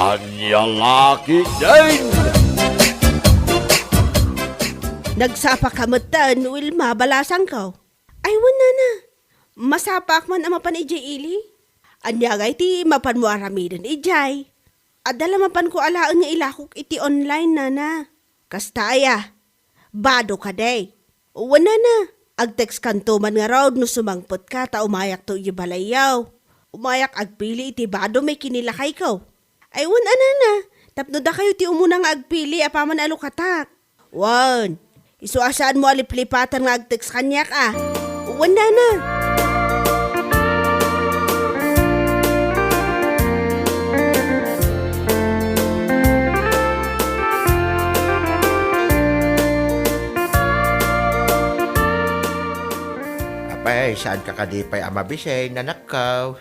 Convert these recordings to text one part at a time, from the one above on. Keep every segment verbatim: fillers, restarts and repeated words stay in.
Ania la ketdin? Nagsapaka metten, Wilma, balasangko. Ay, wen, nana. Masapaak man a mapan idiay ili. Ania ngay ti mapanmo aramiden idiay? Adda la mapanko alaen nga ilakok iti online, nana. Kasta aya, bado kadi? Wen, nana, agtextkanto man ngarud no sumangpetka ta umayakto idiay balayyo. Umayak agpili iti bado may kinilakayko. Ay, wen a, nana, tapno dakayo ti umuna nga agpili apaman a lukatak. Wen, isu a saanmo a liplipatan nga agtext kaniak a. Wen, nana. Apay, saanka kadi pay a mabisin, anakko?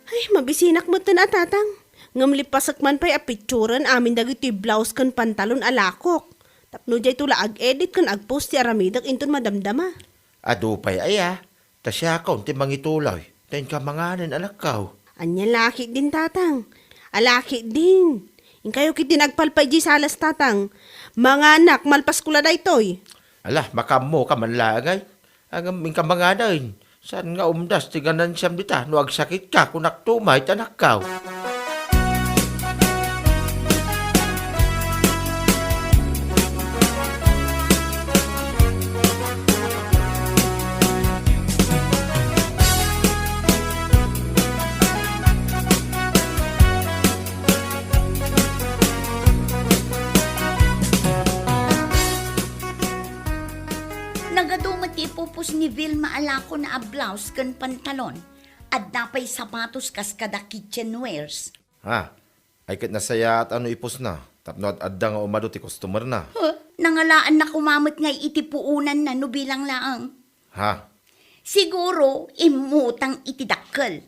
Ay, mabisinak metten a, tatang. Ngem lipasek man pay a picturen amin dagitoy blouse ken pantalon a lakok. Tapno dayto la ag-edit ken agpost ti aramidek inton madamdama. Adu pay aya, ta siakon ti mangituloy. Ta inka manganen, anakko. Ania la ketdin, tatang? Ala ketdin. Inkayo ketdin agpalpay diay salas, tatang. Manganak, malpasko la daytoy. Ala, makaammoka man laeng ay. Ngem inka manganen, saan nga umdas ti ganansiam dita no agsakitka, kunakto met, anakko. Nagadu met ti ipupos ni Vilma a lakona a blouse ken pantalon. Adda pay sapatos kas kada kitchenwares. Ha? Ay ket nasayaat a no ipusna, tapno ad-adda nga umadu ti customerna. Huh? Nangalaanna koma met ngay iti puonanna no bilang laeng. Ha? Siguro, immutang iti dakkel.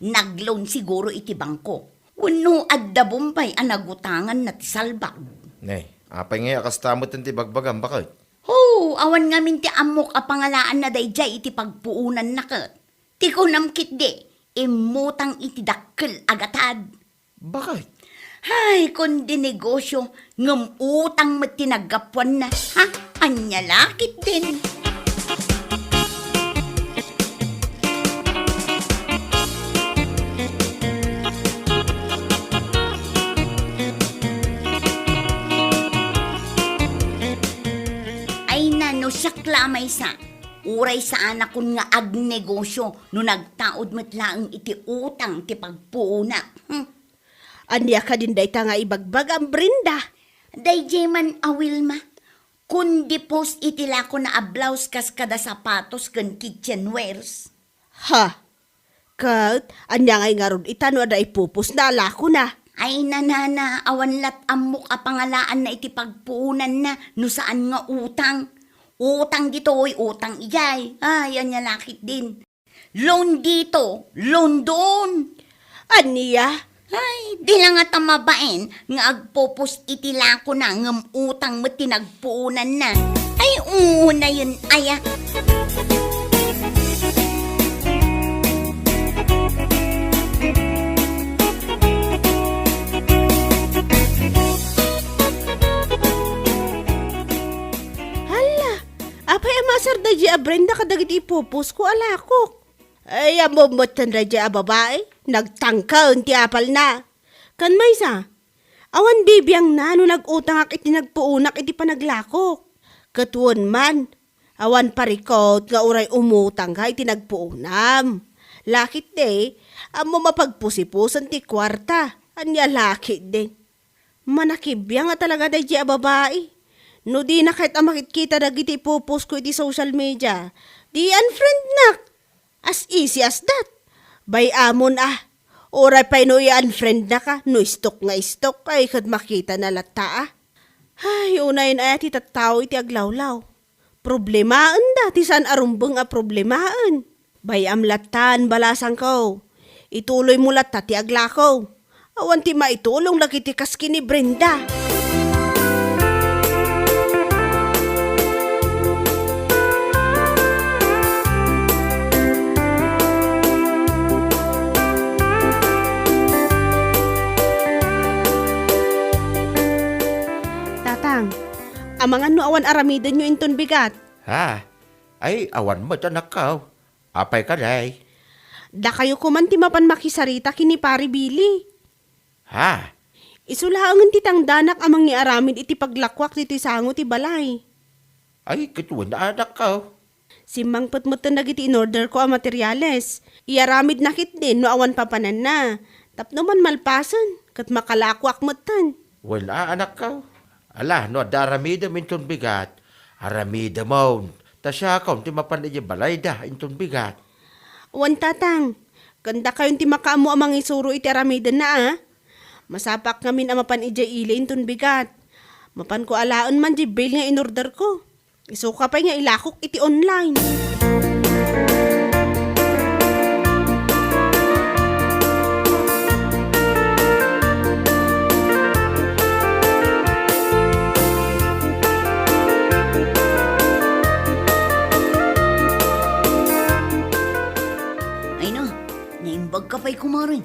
Nag-loan siguro iti bangko. Wenno adda bombay a nagutanganna ti salbag. Ne, apay ngay a kasta met ti bagbagam, baket? Ho, awan ngamin ti ammok a pangalaanna daydiay iti pagpuonanna ket. Ti kunam ketdi, immutang iti dakkel a gatad. Baket? Hay, kundi negosio, ngem utang met ti naggapuanna. Ha? Ania la ketdin? Ay na, no siak la a maysa, uray saanakon nga agnegosio no nagtaud met laeng iti utang ti pagpuonak. Hmm. Ania kadin dayta nga ibagbagam, Brenda? Daydiay man a Wilma, kundi pos iti lakona a blouse kas kada sapatos ken kitchenwares. Ha? Ket ania ngay ngarud ita no adda ipupusna a lakona? Ay, nanana, awan lat ammok a pangalaanna iti pagpuonanna no saan nga utang. Utang ditoy, utang idiay. Ay, ania la ketdin. Loan dito, loan doon. Ania? Ay, di la ngata mabain nga agpupos iti lakona ngem utang met ti nagpuonanna. Ay, unayen aya. Hala, apay a maasar daydiay a Brenda kadagiti ipuposko a lakok? Ay, ammom metten daydiay a babai, nagtangken ti apalna. Ken maysa, awan bibiangna no nag-utangak iti nagpuonak iti panaglakok. Ket wen man, awan parikut nga uray umutangka iti nagpuonam. La ketdi, ammom a pagpusipusen ti kuarta, ania la ketdi. Manakibiang a talaga daydiay a babai. No dina kayat a makitkita dagiti ipuposko iti social media, di unfriendnak. As easy as that. Bay-amon a. Uray pay no i-unfriendnaka, no istok nga istok, ay ket makitana latta a. Ay, unayen aya ti tattao iti aglawlaw. Problemaenda ti saan a rumbeng a problemaen. Bay-am lattan, balasangko. Ituloymo latta ti aglako. Awan ti maitulong dagiti kas ken ni Brenda. Amangan no awan aramidenyo inton bigat? Ha? Ay, awan met, anakko. Apay kadi? Dakayo koman ti mapan makisarita ken ni Pare Billy. Ha? Isu laengen ti tangdanak a mangiaramid iti paglakuak ditoy sango ti balay. Ay, ket wen, anakko. Simmangpet metten dagiti inorderko a materiales. Iaramidna ketdin no awan papananna. Tapno man malpasen, ket makalakuak metten. Wen a, anakko. Ala, no adda aramidem inton bigat, aramidemon. Ta siakon ti mapan idiay balayda inton bigat. Wen, Tatang. Ken dakayon ti makaammo a mangisuro iti aramidenna, a? Masapak ngamin a mapan idiay ili inton bigat. Mapanko alaen man diay bail nga inorderko. Isuka pay nga ilakok iti online. Ay na, naimbagka pay, kumare.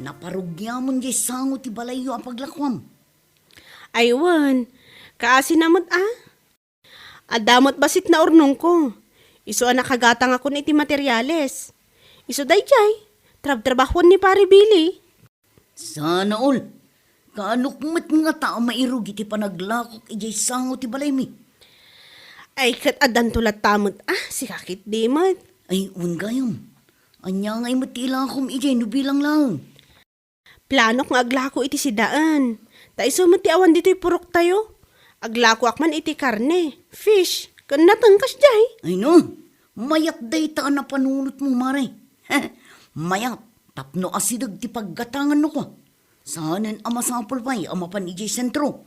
Naparugiamon diay sango ti balayyo a paglakuam. Ay wen, kaasina met a? Adda met bassit naurnongko. Isu a nakagatangakon iti materiales. Isu daydiay, trabtrabahuan ni Pare Billy. Sana all. Kaanok met ngata a mairugi ti panaglakok idiay sango ti balaymi? Ay, ket addanto latta met a, sika ketdi met. Ay, wen gayam. Ania ngay met ti ilakom idiay no bilang laeng? Planok nga aglako iti sidaen. Ta isu met ti awan ditoy puroktayo. Aglakoak man iti karne, fish, ken nateng kasdiay. Ay no, mayat dayta a napanunotmo, mare. Mayat, tapno asideg ti paggatangan no kua. Saanen a masapul pay a mapan idiay sentro.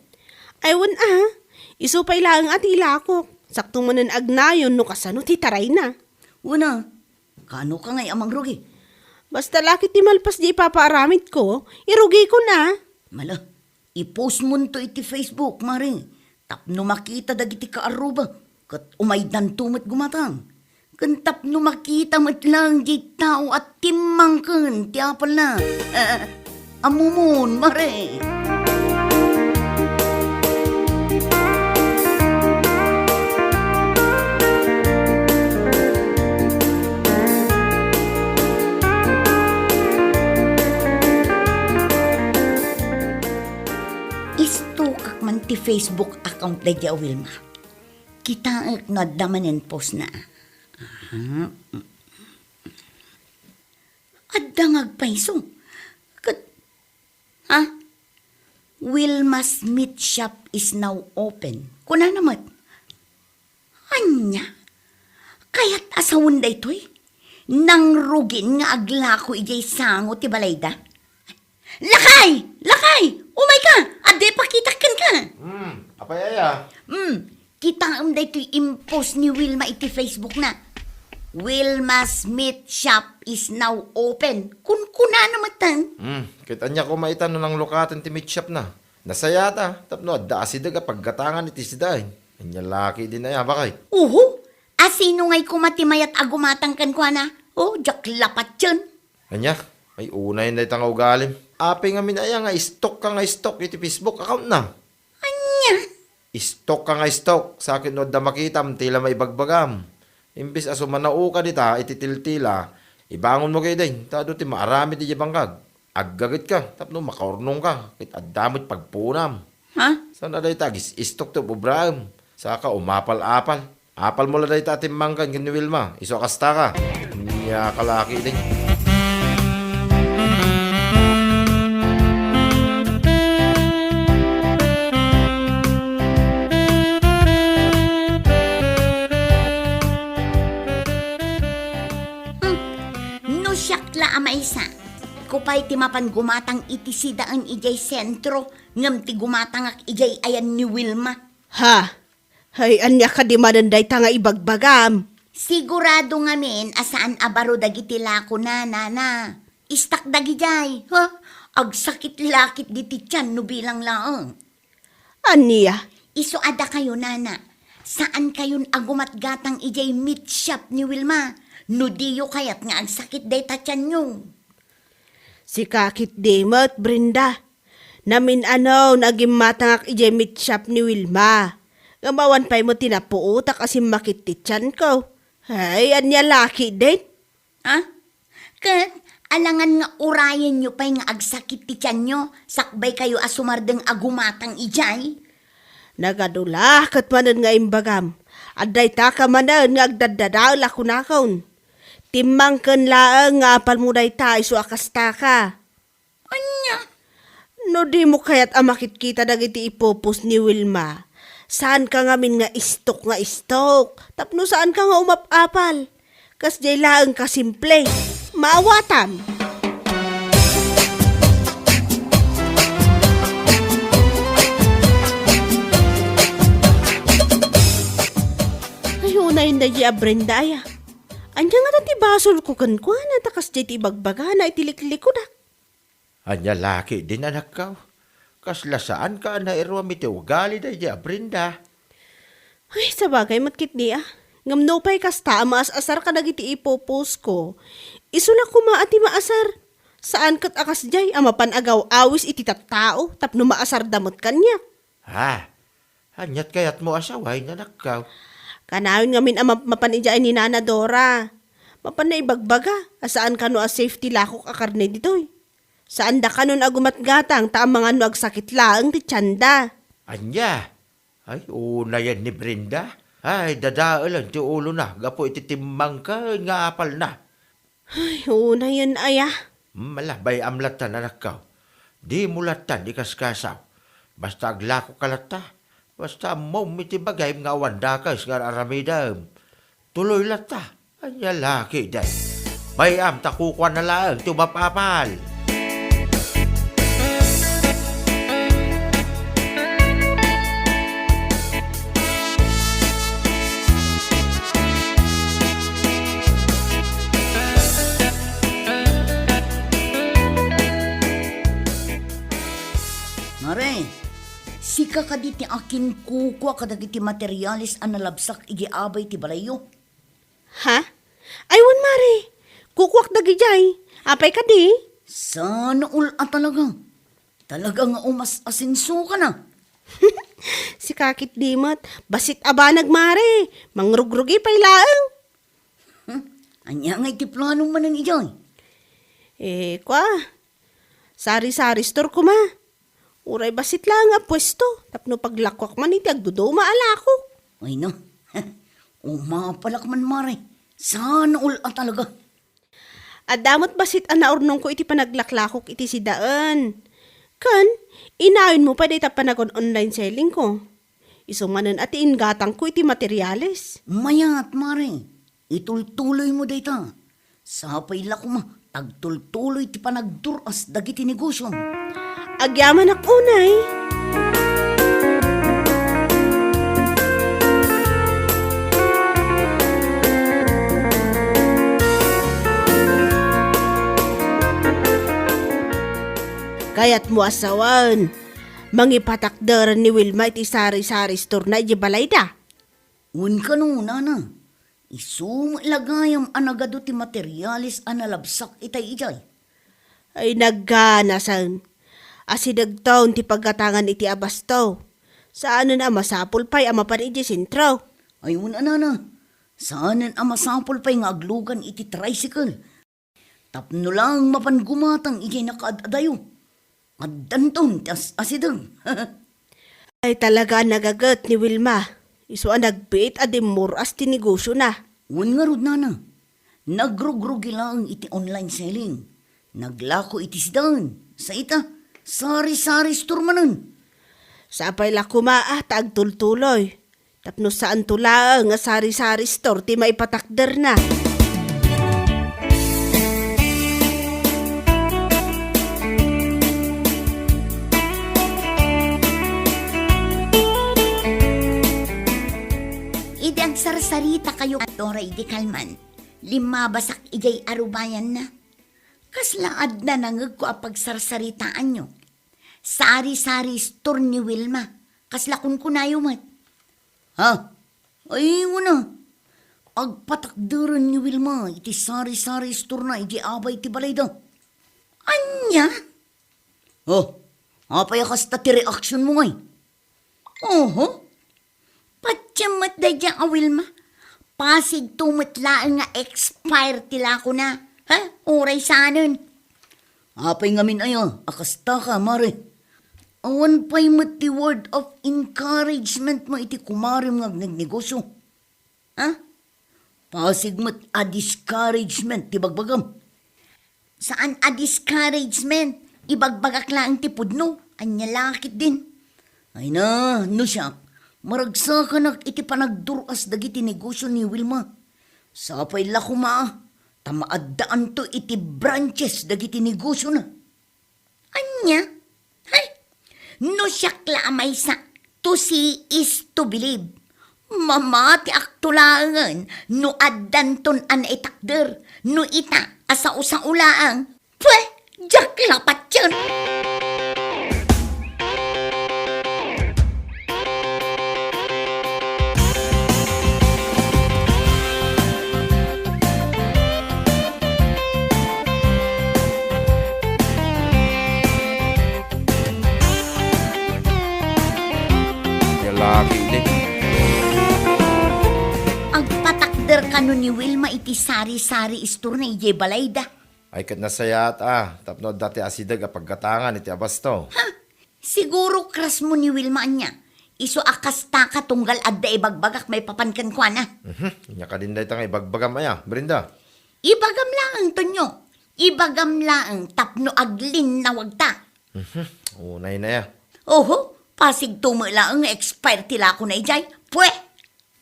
Ay wen a, isu pay laeng a ti ilakok. Sakto manen agnayon no kasano ti tarayna. Wen a, Kano ka ngay a mangrugi? Basta la ket ti malpas diay ipapaaramidko, irugikon a. Mala, i-post monto iti Facebook, mare, tapno makita dagiti kaarruba, ket umaydanto met gumatang. Ken tapno makita met laeng diay tao a timmangken ti apalna. Ammomon, mare. Istokak man ti Facebook account daydi a Wilma. Kitaek no adda manen postna. Aha. Adda nga agpayso. Ket, ha? "Wilma's Meat Shop is now open." Kunana met. Ania? Kayat a sawen daytoy? Nangrugin nga aglako idiay sango ti balayda? Lakay! Lakay! Umayka! Adda ipakitak kenka! Hmm, apay aya? Hmm, kitaem daytoy impost ni Wilma iti Facebookna. "Wilma's Meat Shop is now open." Kunkunana metten. Hmm, ket ania koma ita no nanglukaten ti meat shopna? Nasayata, tapno adda asideg a paggatangan iti sidaen. Ania la ketdin aya, bakay? Uhu, asino ngay koma ti mayat a gumatang kenkuana? O, diak la patien. Ania? Ay, unay dayta nga ugalim. Apay ngamin aya nga stalk ka nga stalk iti Facebook accountna? Ania? Stalk ka nga stalk, sakit no adda makitam, ti la maibagbagam. Imbes a sumanaoka dita iti tiltila, ibangonmo ketdi, ta adu ti maaramid idiay bangkag. Aggagetka, tapno makaurnongka, ket adda met pagpunam. Ha? Saan a dayta agis-istok ti ubraem? Saka umapal-apal. Apalmo la dayta a timmangken ken ni Wilma, isu a kasta ka. Nia ka la ketdi. Hmm. No siak la a maysa, Ko pay ti mapan gumatang iti sidaen idiay sentro, ngem ti gumatangak idiay ayan ni Wilma. Ha? Hay, ania kadi manen dayta nga ibagbagam? Sigurado ngamin a saan a baro dagiti lakona, nana. Istak dagidiay, ha? Agsakit la ketdi ti tian no bilang laeng. Ania? Isu a dakayo, nana. Saankayon a gumatgatang idiay meat shop ni Wilma no diyo kayat nga agsakit dayta tianyo. Sika ketdi met, Brenda. Namin-anon a gimmatangak idiay meat shop ni Wilma. Ngem awan pay met ti napuotak a simmakit ti tianko. Ay, ania la ketdin? Ah? Ket alangan nga urayenyo pay nga agsakit ti tianyo, sakbaykayo a sumardeng a gumatang idiay? Nagadu la ket manen nga imbagam. Adda itaka manen nga agdaddadael a kunakon. Timmangken laeng nga apalmo dayta isu a kastaka. Ania? No dimo kayat a makitkita dagiti ipupos ni Wilma, saanka ngamin nga istok nga istok, tapno saanka nga umap-apal. Kasdiay laeng kasimple. Maawatam! Ay, unayen daydi a Brenda aya. Ania ngata ti basolko kenkuana ta kasdiay ti ibagbagana iti liklikudak? Ania la ketdin, anakko? Kasla saanka a nairuam iti ugali daydi a Brenda? Ay, sabagay met ketdi a. Ngem nupay kasta a maas-asar kadagiti ipupusko, isu la koma a ti maasar. Saan ket a kasdiay a mapan agaw-awis iti tattao tapno maasarda met kaniak. Ha? Aniat kayatmo a sawen, anakko? Kanayon ngamin a map-, mapan idiay ni Nana Dora. Mapan na ibagbaga a saan kano a safe ti lakok a karne ditoy. Saanda kanon a gumatgatang ta amangan no agsakit laeng ti tianda. Ania? Ay, unayen ni Brenda. Ay, dadaelen ti ulona gapu iti timmangken nga apalna. Ay, unayen aya. Hmm, ala, bay-am latta, anakko. Dimo lattan ikaskasaw. Basta aglakoka latta. Basta ammom iti bagim nga awan dakes nga ar-aramidem. Tuloy latta. Ania la ketdin? Bay-am ta kukuana laeng ti umap-apal. Mare, sika kadi ti akinkukua kadagiti materiales a nalabsak idiay abay ti balayyo? Ha? Ay, wen, Mare. Kukuak dagidiay. Apay kadi? Sana all a talaga. Talaga nga umas-asenso ka na. Sika ketdi met. Basit a banag, Mare. Mangrugrugi pay laeng. Hmm? Ania ngay ti planom manen idiay? Eh, kua. Sari-sari store koma. Uray bassit laeng a puesto tapno paglakuak man iti agduduma a lakok. Ay no, umapalak man, Mare. Sana all a talaga. Adda met bassit a naurnongko iti panaglaklakok iti sidaen. Ken, inayonmo pay dayta panagon-online selling ko. Isu manen a ti inggatangko iti materiales. Mayat, Mare. Itultuloymo dayta. Sapay la koma ta agtultuloy ti panagdur-as dagiti negosyom. Agyamanak unay. Kayatmo a sawen, mangipatakderen ni Wilma iti sari-sari store-na idiay balayda? Wen kano, nana. Isu met la gayam a nagadu ti materiales a nalabsak itay idiay. Ay, nagganasen. Asidegton ti paggatangan iti abasto. Saanen a masapul pay a mapan idiay sentro. Ay, wen a, nana. Saanen a masapul pay nga aglugan iti tricycle. Tapno laeng mapan gumatang idiay nakaad-adayo. Addanton ti as-asideg. Ay, talaga a nagaget ni Wilma. Isu a nagbiit a dimmur-as ti negosyona. Wen ngarud, nana. Nagrugrugi laeng iti online selling. Naglako iti sidaen. Sa ita, sari-sari store manen. Sapay la koma a ta agtultuloy. Tapno saanto laeng a sari-sari store ti maipatakderna. Idi agsarsarita kayo, Dora, idi kalman, limmabasak idiay arubayanna. Kasla adda nangegko a pagsarsaritaanyo? Sari-sari store ni Wilma. Kasla kunkunayo met. Ha? Ay, wen a. Agpatakderen ni Wilma iti sari-sari store-na idiay abay ti balayda. Ania? Oh, apay a kasta ti reaksionmo ngay? Oho. Patiem met daydiay a Wilma. Pasigto met laeng nga expire ti lakona. Ha? Uray saanen. Apay ngamin aya a kastaka, mare? Awan pay met ti word of encouragement mo iti kumarem nga agnegnegosio. Ha? Pasig met a discouragement ti bagbagam. Saan a discouragement, ibagbagak laeng ti pudno. Ania la ketdin? Ay na, no siak, maragsakanak iti panagdur-as dagiti negosio ni Wilma. Sapay la koma, ta maaddaanto iti branches dagiti negosiona. Ania? Hay! No siak la a maysa, to see is to believe. Mamatiakto laengen no addanton a naitakder, no ita a sao-sao laeng. Pwe! Diak la patien! Lalaki idi. Agpatakder kano ni Wilma iti sari-sari store na idiay balayda. Ay, ket nasayaat a, tapno adda ti asideg a paggatangan iti abasto. Ha? Siguro crush mo ni Wilma ania. Isu a kastaka tunggal adda ibagbagak maipapan kenkuana. Mhm. Ania kadin dayta nga ibagbagam aya, Brenda? Ibagam laeng, Tonyo. Ibagam laeng tapno aglinnawagta. Mhm. Unay na ya. Oho, pasigto met laeng nga expire ti lakona idiay. Pwe!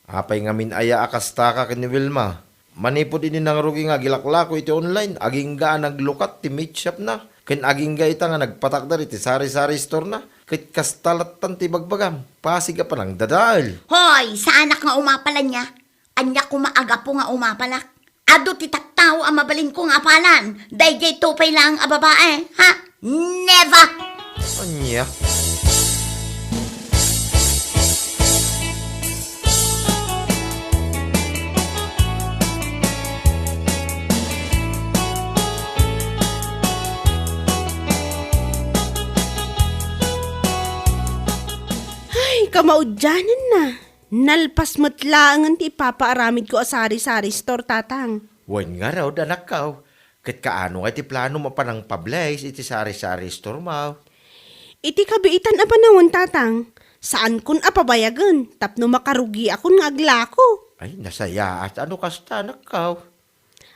Apay ngamin aya a kastaka ken ni Wilma? Manipud idi nangrugi nga agilaklako iti online, agingga a naglukat ti meat shop na, ken agingga ita nga nagpatakder iti sari-sari store na, ket kasta lattan ti ibagbagam, pasig a panangdadael. Hoy, saanak nga umapal ania? Ania koma a gapu nga umapalak? Adu ti tattao a mabalinko nga apalan, daydiay tupay laeng a babae, ha? Never! Ania? Ay, kamaudianenna. Nalpas met laengen ti ipapaaramidko a sari-sari store, Tatang. Wen ngarud, anakko. Ket kaano nga iti planom a panangpablays iti sari-sari store mo? Iti kabiitan a panawen, Tatang, saankon a pabayagen tapno makarugiakon nga aglako. Ay, nasayaat a no kasta, anakko.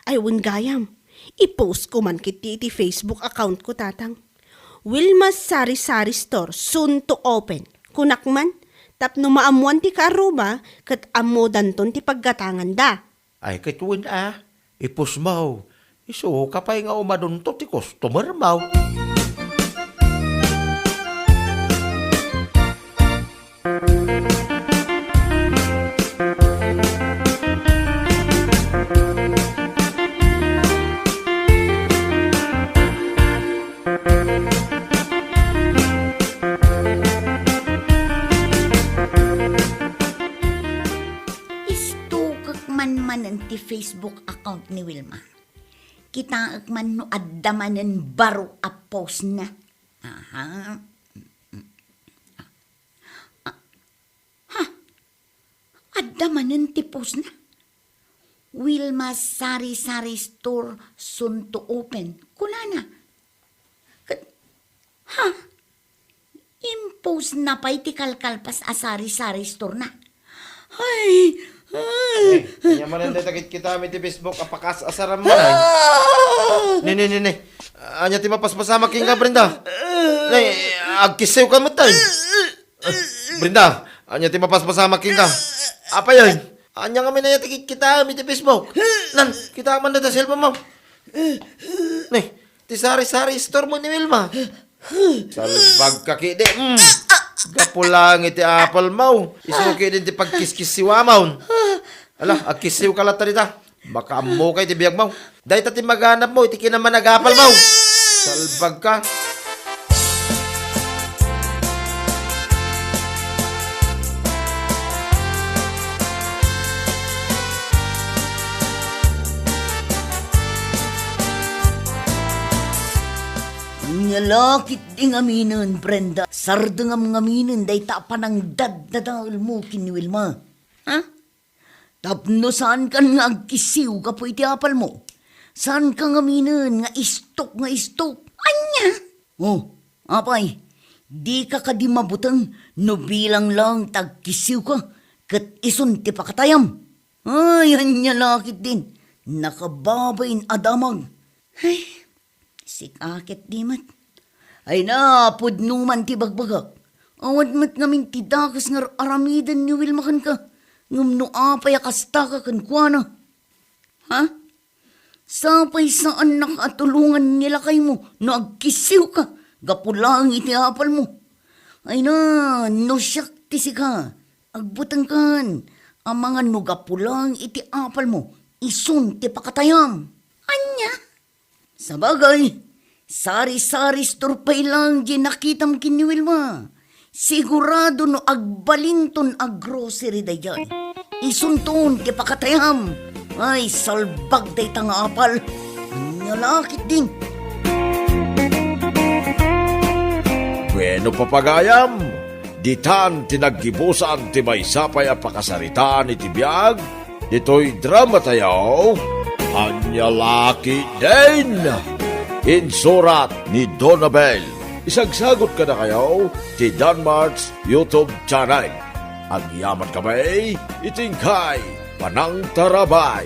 Ay, wen gayam, i-post ko man ketdi iti Facebook account ko, Tatang. Wilma's Sari-Sari Store, soon to open. Kunak man, tapno maammoan ti kaarruba ket ammodanton ti paggatanganda. Ay, ket wen a, i-post mo. Isu ka pay nga umadunto ti customer mo. Istukek man manen ti Facebook account ni Wilma. Kitaek man no adda manen baro a post na. Aha. Ha? Adda manen ti post na. Wilma Sari-Sari Store soon to open, kunana. Ket, ha? Impost na pay ti kalkalpas a sari-sari store na. Ay! Eh, ania manen dayta kitkitaem iti Facebook a pakas-asaram man, ay? Ah! Ne, ne, ne, ne. Ania ti mapaspasamak kenka, Brenda? Ne, agkissiw ka met, ay. Brenda, ania ti mapaspasamak kenka? Apay, ay? Ania ngamin aya ti kitkitaem iti Facebook? Nan, kitaem man dayta cellphone mo. Ne, ti sari-sari store mo ni Wilma. Salbag ka kidi. Mm. Gapu lang iti apple mo. Isu kidi ti pagkiskissiwa mo. Ala, agkissiw ka latta dita. Makaammo ka iti biag mo. Dayta ti maganab mo iti kinamanagapal mo. Salbag ka. Ania la ketdi ngaminen, Brenda? Sardengam ngaminen dayta a panangdaddadaelmo ken ni Wilma. Ha? Tapno saankan nga agkisiw gapu iti apalmo. Saanka ngaminen nga istok nga istok. Ania? Oh, apay, dika kadi mabuteng no bilang lang ti agkisiwka ket isun ti pakatayam? Ay, ania la ketdin, nakababain a damag. Ay, sika ketdi met. Ay na, pudno man ti bagbagak. Awan met ngamin ti dakes nga ar-aramiden ni Wilma kenka. Ngem no apay a kastaka kenkuana? Ha? Sapay saannak a tulongan ni lakaymo no agkisiwka gapu laeng iti apalmo. Ay na, no siak ti sika, agbutengkan, amangan no gapu laeng iti apalmo, isun ti pakatayam. Ania? Sabagay, sari-sari store pay lang di nakitam ken ni Wilma. Sigurado no agbalinton a grocery daydiay. Isunton ti pakatayam. Ay, salbag dayta nga apal. Ania la ketdin? Bueno, papagayam, ditan ti naggibusan ti maysa pay a pakasaritaan iti biag ditoy drama tayo. Ania la ketdin? Insurat ni Donabel. Isagsagot kadakayo ti Danmart's YouTube channel. Agyaman kami iti inkay panangtarabay.